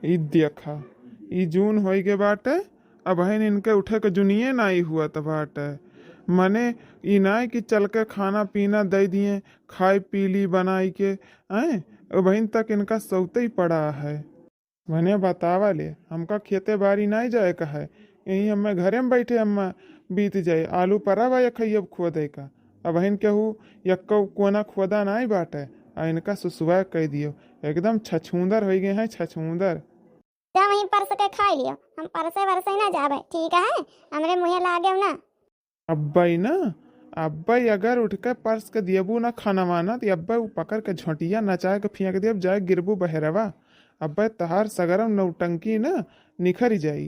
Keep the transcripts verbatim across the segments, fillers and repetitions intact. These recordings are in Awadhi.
ई देखा, ई जून होई गे बाटे, अबहिन इनके उठे के जुनिये नाई हुअत बाटे। मने ई नाई कि चल के खाना पीना दे दिए, खाई पी ली बनाई के, हैं? अबहिन तक इनका सौते ही पड़ा है। मने बतावा ले, हमका खेते बारी नाई जाए का है, यहीं हमें घरे में बैठे हमें बीत जाए। आलू परा बा या खइयब खोदे का, अबहिन केहू यक्को कोना खोदा नाई बाटे, आ इनका सुसुआ कह दियो, एकदम छछूंदर होइ गए हैं, छछूंदर। जा वहीं परस के खाई लियो, हम परसे वरसे ना जाबे, ठीक है? हमरे मुँहे लागेउ ना। अब्बई ना, अब्बई अगर उठ के परस के दियबू ना खानवा ना, त अब्बई उ पकड़ के झोंटिया नचाए के फेंक दियब, जाए गिरबू बहरवा। अब्बई तहार सगरम नौटंकी ना निखरि जाई।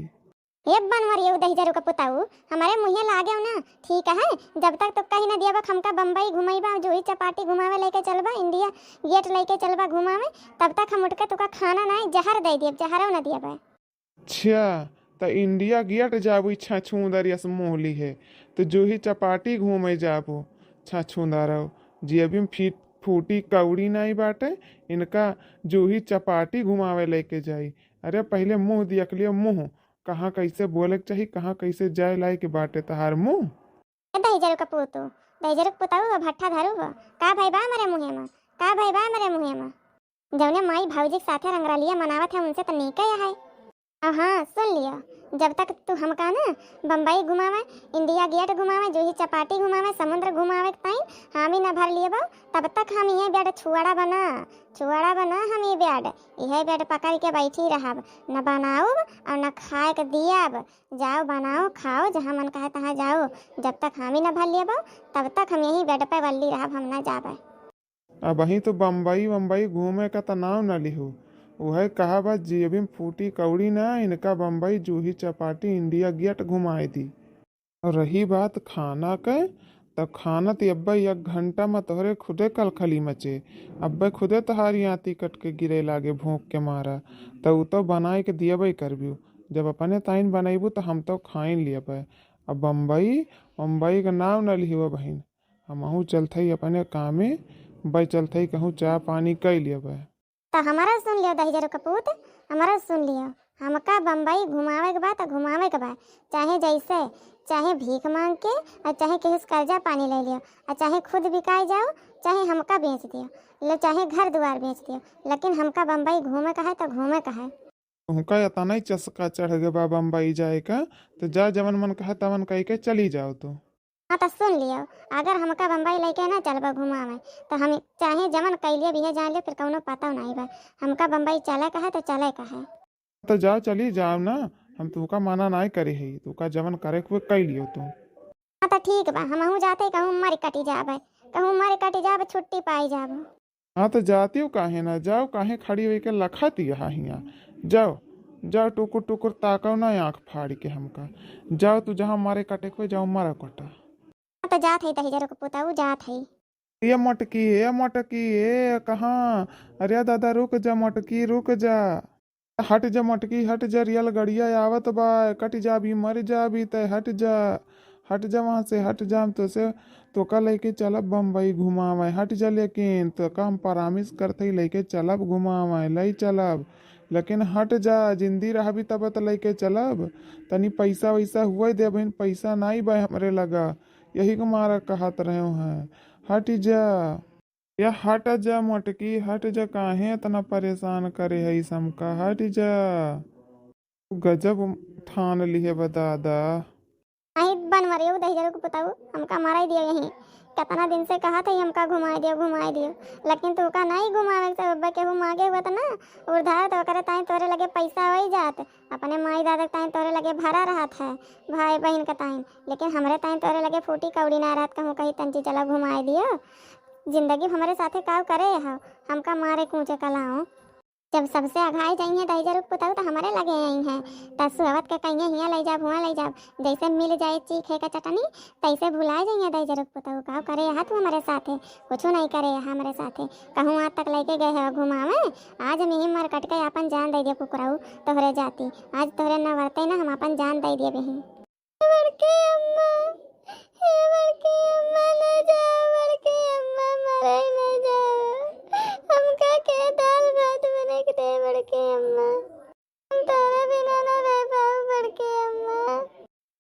हे बनवरियउ दहिजरू के पुताऊ, हमरे मुँहे लागेउ ना, ठीक है? जब तक तू कहीं ना दियबा हमका बम्बई घुमइबा, जूही चपाटी घुमावे लेके चलबा, इंडिया गेट लेके चलबा घुमावे, तब तक हम उठ के तुका खाना नाई जहर दे दियब, जहरउ ना दियबा। अच्छा, त इंडिया गेट जाबू छछूंदर यस मोहली है, त जूही चपाटी घूमे जाबू छछूंदर। जेबी में फीट फूटी कौड़ी नाई बाटे, इनका जूही चपाटी घुमावे लेके जाई। अरे पहिले मुँह दियक लियो मुँह, कहाँ कैसे बोले के चाही, कहाँ कैसे जाए लाए के बाटे तहार मुँह। ए दहिजरू के पूतू, दहिजरू के पुताऊ हो, भट्ठा धरू हो, का भई बा हमरे मुँहे में, का भई बा हमरे मुँहे में? जौने माई भौजी के साथे रंगरलिया मनावत है, उनसे त नीके है। और हाँ, सुन लियो, जब तक तू हमका ना बम्बई घुमावे, इंडिया गेट घुमावे, जूही चपाटी घुमावे, समुद्र घुमावे के ताईं हामी ना भर लियबो, तब तक हम इहे बेड छुअड़ा बना, छुअड़ा बना हम ई बेड, इहे बेड पकड़ के बैठी रहब, न बनाउब और न खाए के दियब। जाओ बनाओ, खाओ, जहाँ मन कहे तहाँ जाओ, जब तक हामी ना भर लियबो, तब तक हम यही बेड पे बल्ली रहब, हम ना जाबे। अबहीं तो बम्बई वम्बई घूमे का त नाव न लिहू। उहे कहा बा, जेबी में फूटी कौड़ी ना, इनका बम्बई जूही चपाटी इंडिया गेट घुमाए दी। और रही बात खाना के, त खाना त अब्बे एक घंटा में तोहरे खुदे कलखली मचे। अब्बे खुदे तोहारी आंती कट के गिरे लागे भूख के मारा। त उ तो बनाए के दियबे करबियो। जब अपने ताइन बनैबू त हम तो खाइन लियबे। अब बम्बई वम्बई के नाव न लिहू बहिन। हमहू चलथई अपने कामे, बई चलथई कहूँ चाह पानी कई लेबे। त हमरो सुन लियो दहिजरू के पूत, हमरो सुन लियो। हमका बम्बई घुमावे के बा त घुमावे के बा, चाहे जैसे, चाहे भीख मांग के, और चाहे केहू से कर्जा पानी ले लियो, और चाहे खुद बिकाए जाओ, चाहे हमका बेच दियो, ले चाहे घर दुआर बेच दियो, लेकिन हमका बम्बई घूमे का है त घूमे का है। तुहका एतना ही चस्का चढ़ गए बा बम्बई जाए का, त जा जवन मन कहे तवन कह के चली जाओ तू। हाँ, त सुन लियो, अगर हमका बम्बई लेके ना चलबो घुमावे, त हम चाहे जवन कइले बिहे जान लियो, फिर कौनो पता नहीं बा। हमका बम्बई चले का है, त चले का है। त जाओ, चली जाओ ना, हम तुहका मना नहीं करे है, तुहका जवन करे के हुए कई लियो तू। हाँ, त ठीक बा, हमहू जाते, कहूँ मर कटी जाबे, कहूँ मर कटी जाबे, छुट्टी पाई जाबो। हाँ, त जातियो काहे ना, जाओ, काहे खड़ी होई के लखत यहाँ हियाँ। जाओ, जाओ, टुकुर टुकुर ताकव ना आँख फाड़ के हमका। जाओ, तू जहाँ मारे काटे को, जाओ, मारा काटा। हाँ, त जात है, दहिजरू के पुताऊ, जात है। ए मोटकी, ए मोटकी, ए कहाँ? अरे दादा, रुक जा मोटकी, रुक जा। हट जा मोटकी, हट जा, रेलगड़िया आवत बा, कट जाबी, मर जाबी, तै हट जा, हट जा वहाँ से, हट जा, हम तोसे, तोका लेके चलब बम्बई घुमावे, हट जा, लेकिन तोका हम promise करत हई, लेके चलब घुमावे, ले चलब, लेकिन हट जा, जिंदी रहबी तब त लेके चलब, तनी पैसा वैसा हुए दे, बहिन, पैसा नाई बा हमरे लगा, यही के मारा कहत रहे हैं, हट जा। या हट जा मोटकी, हट जा, काहे इतना परेशान करे है इस हमका, हट जा। गजब ठान लिहे बा दादा। अही बनवरियऊ दहिजरू के पुताऊ, हमका माराई दियो यहीं। कितना दिन से कहत है हमका घुमाए दियो, घुमाए दियो, लेकिन तू का नहीं घुमावे से बब्बा केहू मांगे हुआ त ना, उधार तो ओकरे ताई तोरे लगे पैसा होई जात, अपने माई दादा के ताई तोरे लगे भरा रहत है, भाई बहिन के ताई, लेकिन हमरे ताई तोरे लगे फूटी कौड़ी ना रहत, कहूँ कही तंची चला घुमाए दियो। जिंदगी हमरे साथे काव करे हो, हमका मारे कूचे कलाओ। जब सबसे अघाई जाइए दहिजरू के पुताऊ त हमरे लगे आई हैं, त सुहवत के कहिए हियाँ ले जाब, हुआँ ले जाब, जैसे मिल जाए चीखे के चटनी, तैसे भुला जाइए दहिजरू के पुताऊ। काव करे यहाँ तू हमरे साथे, कुछ नहीं करे यहाँ हमरे साथे। कहूँ आज तक लेके गए हो घुमावे, आज हम यही मर कट के अपन जान दे दियो कुकुराऊ, तोहरे जाती। आज तोहरे न वरते ना हम अपन जान दे दिए बही। बड़के अम्मा, हे बड़के अम्मा, ना जाओ, बड़के अम्मा, मरे ना जाओ। हमका के दाल भात बने के दे, बड़के अम्मा।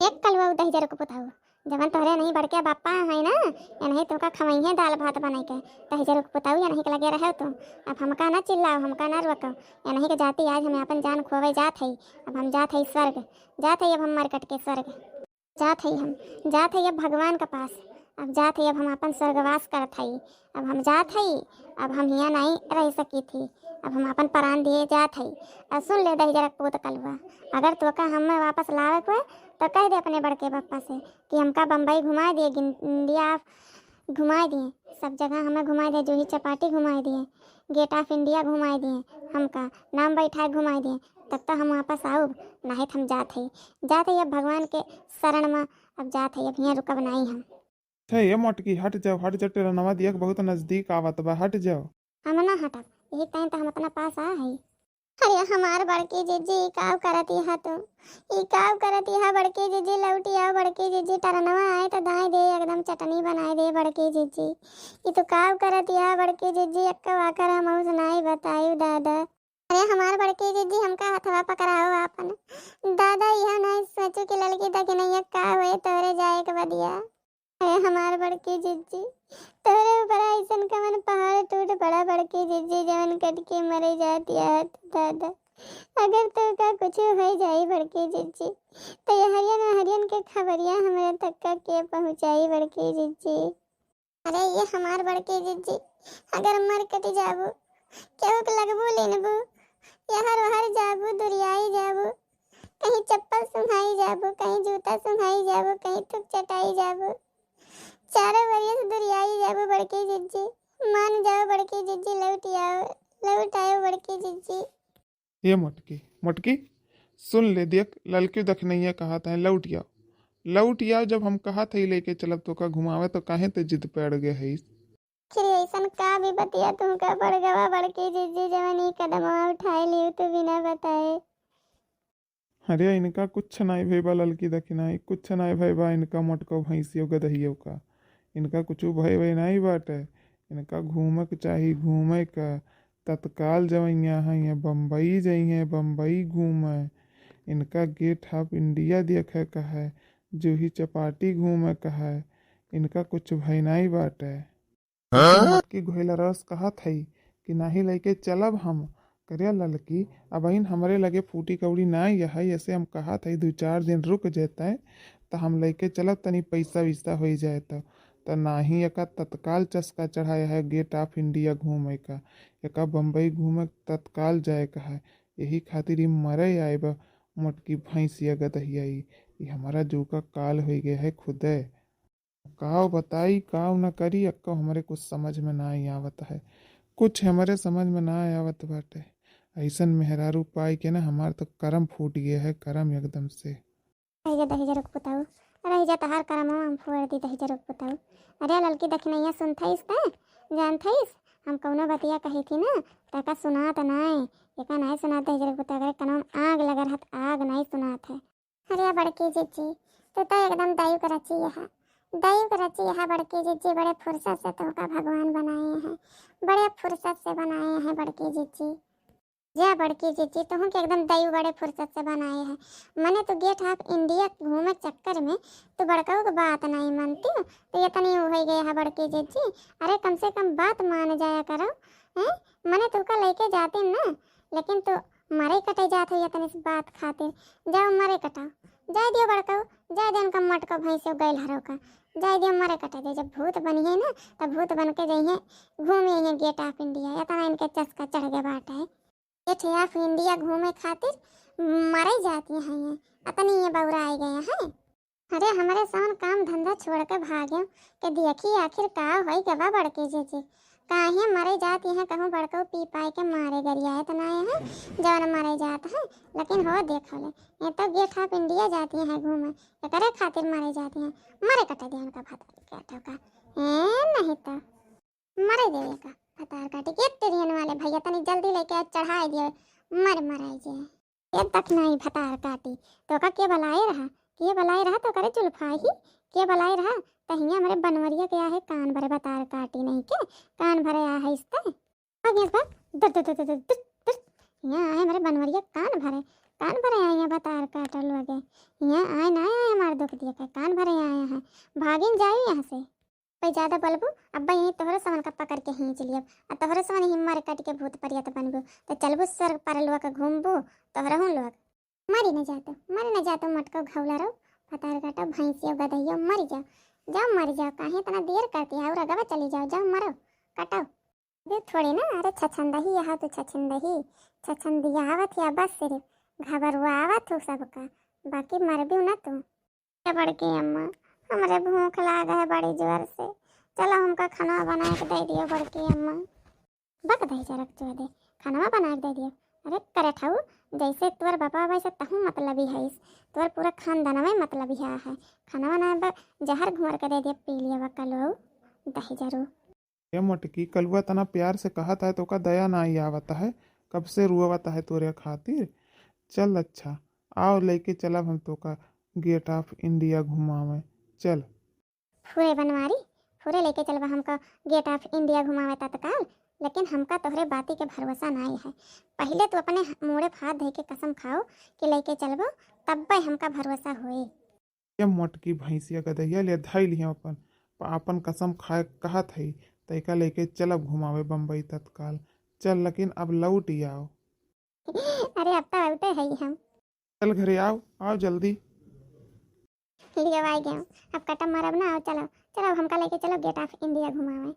एक कलुआ दहिजर के पुताऊ, जवन तोहरे नहीं बड़के बापा है ना, या नहीं तोका खवइहे दाल भात बनाई के। दहिजर के पुताऊ, या नहीं के लगे रहे तू। अब हमका ना चिल्लाओ, हमका ना रोको, या नहीं के जाती आज हम अपन जान खोवे जात है। अब हम जात है स्वर्ग, जात है अब हम मर कट के स्वर्ग। जात हई हम, जात हई अब भगवान के पास। अब जात हई, अब हम आपन स्वर्गवास करत हई। अब हम जात हई, अब हम हियाँ नाई रह सकी थी। अब हम आपन प्राण दिए जात हई। अब सुन ले दहिजरक पूत कलुआ, अगर तोका हमें वापस लावे के होए, तो कह दे अपने बड़के पप्पा से कि हमका बम्बई घुमाए दिए, गिन-, इंडिया घुमाए दिए, सब जगह हमें घुमाए दिए, जूही चपाटी घुमाए दिए, गेट ऑफ इंडिया घुमाए दिए, हमका नाम बैठाए घुमाए दिए, तब तो हम वापस आउब, नाहीं तो हम जात हई, जात हई अब भगवान के शरण में, अब जात हई, अब हियाँ रुकब नाहीं हम। हे, ये मोटकी, हट जाओ, हट जाओ, टेरनवा दिया के बहुत नजदीक आवत बा, हट जाओ। हम ना हटब, यही टाइम तो हम अपना पास आ हई। अरे हमार बड़की जिज्जी, ई काव करत इहा तू? ई काव करत इहा बड़की जिज्जी? लौटी आओ बड़की जिज्जी, टरनवा आए तो दाई दे, एकदम चटनी बनाए दे बड़की जिज्जी। ई तू काव करत इहा बड़की जिज्जी? एक्का वाकर हम उस नाई बतायु दादा। अरे हमार बड़की जिज्जी, हमका हथवा पकड़ाओ आपन। दादा, इहा नाई सोचू कि ललकी दखिनैया का होए तोरे जाए के बदिया। अरे हमार बड़की जिज्जी, तोरे ऊपर अइसन कवन पहाड़ टूट पड़ा बड़की जिज्जी, जवन कट के मरे जात या दादा। अगर तोका कुछ हो जाई बड़की जिज्जी, तो ये हरियन हरियन के खबरिया हमरे तक का के पहुँचाई बड़की जिज्जी? अरे ये हमार बड़की जिज्जी, अगर मर कट जाबू, केहू के लगबू लेनबू, यहर वहर जाबू, दुरियाई जाबू, कहीं चप्पल सुंघाई जाबू, कहीं जूता सुंघाई जाबू, कहीं थुक चटाई जाबू, चारों बरिया से दुरियाई जाबू बड़की जिज्जी। मान जाओ बड़की जिज्जी, लौट आओ, लौट आओ बड़की जिज्जी। ए मोटकी, मोटकी, सुन ले, देख, ललकी दखिनैया कहत है, लौट आओ, लौट आओ। जब हम कहत हई लेके चलब तोका घुमावे, तो काहे ते जिद पे अड़ गए हईस? फिर अइसन का भी बतिया तुमका पड़ गवा बड़की जिज्जी, जवन ई कदमवा उठाए लियो तू बिना बताए? अरे, इनका कुछ नाई भई बा ललकी दखिनाई, कुछ नाई भई बा इनका मोटको भैंसियो गदहियो का। इनका कुछ भय वय नाई बाटे। इनका घूमे के चाही, घूमे का। तत्काल जवैया हैं, ये बम्बई जइहें, बम्बई घूमे। इनका गेट ऑफ इंडिया देखे का है, जूही चपाटी घूमे का है। इनका कुछ भय नाई बाटे। हाँ? मोटकी घोइला रस कहत हई कि नाहीं लइके चलब हम। करे ललकी, अबहिन हमरे लगे फूटी कौड़ी नाई है, ऐसे हम कहत हई दू चार दिन रुक जेतै, त हम लइके चलब, तनी पैसा वैसा होई जाए त। त नाहीं एका तत्काल चस्का चढ़ाए है गेट ऑफ इंडिया घूमे का, एका बम्बई घूमे तत्काल जाए का है, यही खातिर ई मरे आए बा मोटकी भैंसिया गदहिया ई। ई हमारा जो का काल होई गए है खुदे। काव बताई, काव न करी, अक्को हमरे कुछ समझ में नाई आवत है, कुछ हमरे समझ में नाई आवत बाटे। अइसन मेहरारू पाई के ना हमार तो करम फूट गए है, करम एकदम से। रहि जा दहिजरुक पुताऊ, रहि जा, तहार करमवा हम फोड़ दी दहिजरुक पुताऊ। अरे ललकी दखिनैया, सुनथइस तैं, जानथइस, हम कउनो बतिया कही थी ना, तका सुनात नाय, एका नाय सुनात दहिजरुक पुताऊ, अगर कनवा में आग लग रहत, आग नाय सुनात है। अरे बड़की जिज्जी, तू तो एकदम दयुक रची है, दयुक रची है बड़की जिज्जी, बड़े फुर्सत से तुमका भगवान बनाए हैं, बड़े फुर्सत से बनाए हैं बड़की जिज्जी। जा बड़की जिज्जी, तुहूँ के एकदम दयू बड़े फुर्सत से बनाए है। मने तू गेट ऑफ इंडिया घूमे चक्कर में तू बड़कऊ के बात नहीं मानती हो, तो ये तनी हो गए है बड़की जिज्जी। अरे कम से कम बात मान जाया करो, हैं? मने तुका लेके जाती ना, लेकिन तू मरे कटे जात हो ये तनी से बात खातिर। जाओ मरे कटाओ, जाए दियो बड़कऊ, जाए दियो उनका मटको भैंसे गैल हरो का, जाए दियो मरे कटे दे। जब भूत बनी है ना, तब भूत बन के जइहे घूमे है गेट ऑफ इंडिया। इतना इनके चस्का चढ़ गए बाटे है। गेट ऑफ इंडिया घूमे खातिर मरे जाती हैं ये, अतनी ये बौराए गए हैं। अरे हमरे सवन काम धंधा छोड़ के भाग्यो के देखी आखिर का होई गवा बड़की जिज्जी। काहे मरे जाती हैं, कहूँ बड़को पी पाए के मारे गरियाए तो ना है जवन मरे जात है। लेकिन हो देखो ले, ये तो गेट ऑफ इंडिया जाती हैं घूमे, एकरे खातिर मरे जाती हैं। मरे कटे दिया उनका भात के ठोका, ए नहीं तो मरे देवे का भतार काटी के। टेरियन वाले भैया तनी जल्दी लेके आ, चढ़ाए दियो, मर मराई जे। ये तक नहीं भतार काटी, तोका के बलाए रहा, के बलाए रहा तो करे जुल्फा ही, के बलाए रहा? तहिया हमरे बनवरिया के आहे कान भरे भतार काटी नहीं के, कान भरे आहे इस ते। भाग यहाँ से भाग, दुर, दुर, दुर। यहाँ आहे हमरे बनवरिया कान भरे, कान भरे आए हैं बतार काटल लगे, यहाँ आए ना आए हमार दुख दिया के, कान भरे आए हैं, भागिन जाई यहाँ से। भाई ज्यादा बोलबू, अब्बा यहीं तोहरे समन का पकड़ के खींच लियब, आ तोहरे समन ही मर कट के भूत परियत बनबू, तो चलबू स्वर्ग परलोक घूमबू, तोहरहू लोग। मरी न जातो, मरी न जातो, मटको घौला रहो, भतार काटो, भैंसियो गदहियो, मरी जाओ, जाओ मरी जाओ, काहे इतना देर करती है, और अगवा चली जाओ, जाओ मरो, कटो। अबे थोड़ी ना, अरे छछंदही, यहाँ तो छछंदही, छछंदिया आवत है बस सिर्फ, घबरुआ आवत हो सबका, बाकी मरबू ना तू। ए बड़की अम्मा, हमरे भूख लाग है बड़ी जोर से, चलो हमका खाना बना के दे दियो बड़की अम्मा। बक दहिजरक चोदे, खानवा बना के दे दियो। अरे करे ठाऊ, जैसे तोर बापा वैसे तहूँ मतलबी हईस, तोर पूरा खानदानवे मतलबी है। खानवा ना ब-, जहर घुमर के दे दियो, पी लिया बकलो दहिजरू। ए मोटकी, कलुआ तना प्यार से कहत है, तोका दया नाई आवत है, कब से रुआवत है तोरे खातिर। चल अच्छा, आओ लेके चलब हम तोका गेट ऑफ इंडिया घुमावे, चल। फुरे बनवारी, फुरे लेके चलबा हमका गेट ऑफ इंडिया घुमावे तत्काल, लेकिन हमका तोहरे बाती के भरोसा नाई है। पहिले तू अपने मूड़े पे हाथ धइ के कसम खाओ कि लेके चलबो, तब्बे हमका भरोसा होए। ये मोटकी भैंसिया गदहिया ले धइल ही अपन, प-, अपन कसम खाए कहत हई, तैका लेके चलब घुमावे बम्बई तत्काल। चल, लेकिन अब लौट ही आओ। अरे, अब तो आउटे हई हम। चल घरे आओ, आओ जल्दी। लियो आई गए, अब कटम मरब ना, आओ चलो, चलो हमका लेके चलो गेट ऑफ इंडिया घुमावे।